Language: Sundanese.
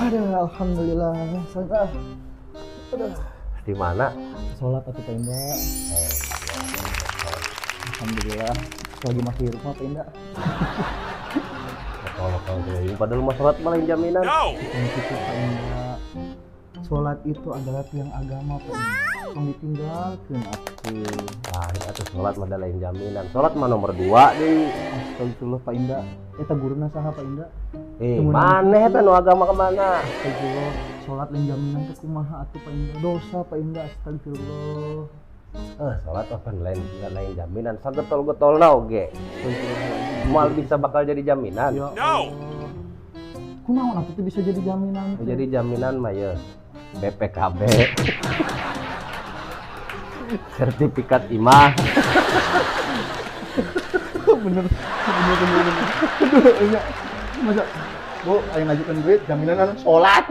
Aduh, alhamdulillah. Sholat. Aduh. Di mana? Sholat atuh, Pak Indah. Eh, Alhamdulillah. Lagi masih di rumah, Pak Indah. Kalau kalau teuing, padahal mah sholat mah lain jaminan. Bukan gitu, Pak Indah. Sholat itu adalah tiang agama, Pak Indah. Tong ditinggalkeun atuh. Lain atuh, sholat mah da lain jaminan. Sholat mah nomor 2 deui. Astagfirullah, Pak Indah. Eta guruna saha, Pak Indah? Eh, Temenan. Maneh eta nu agama kemana? Astagfirullah, sholat lain jaminan teh kumaha atuh, Pak Indah? Dosa, Pak Indah, astagfirullah. Eh, sholat apa lain lain jaminan. Sagetol-getolna oge. Astagfirullah. Moal bisa bakal jadi jaminan. Ya Allah. Kunaon atuh teh bisa jadi jaminan teh? Jadi jaminan mah ya BPKB. Sertifikat imah. Bener bener bener bener. Aduh, iya. Masa, Bu, ayo ngajukan duit, jaminan anu sholat.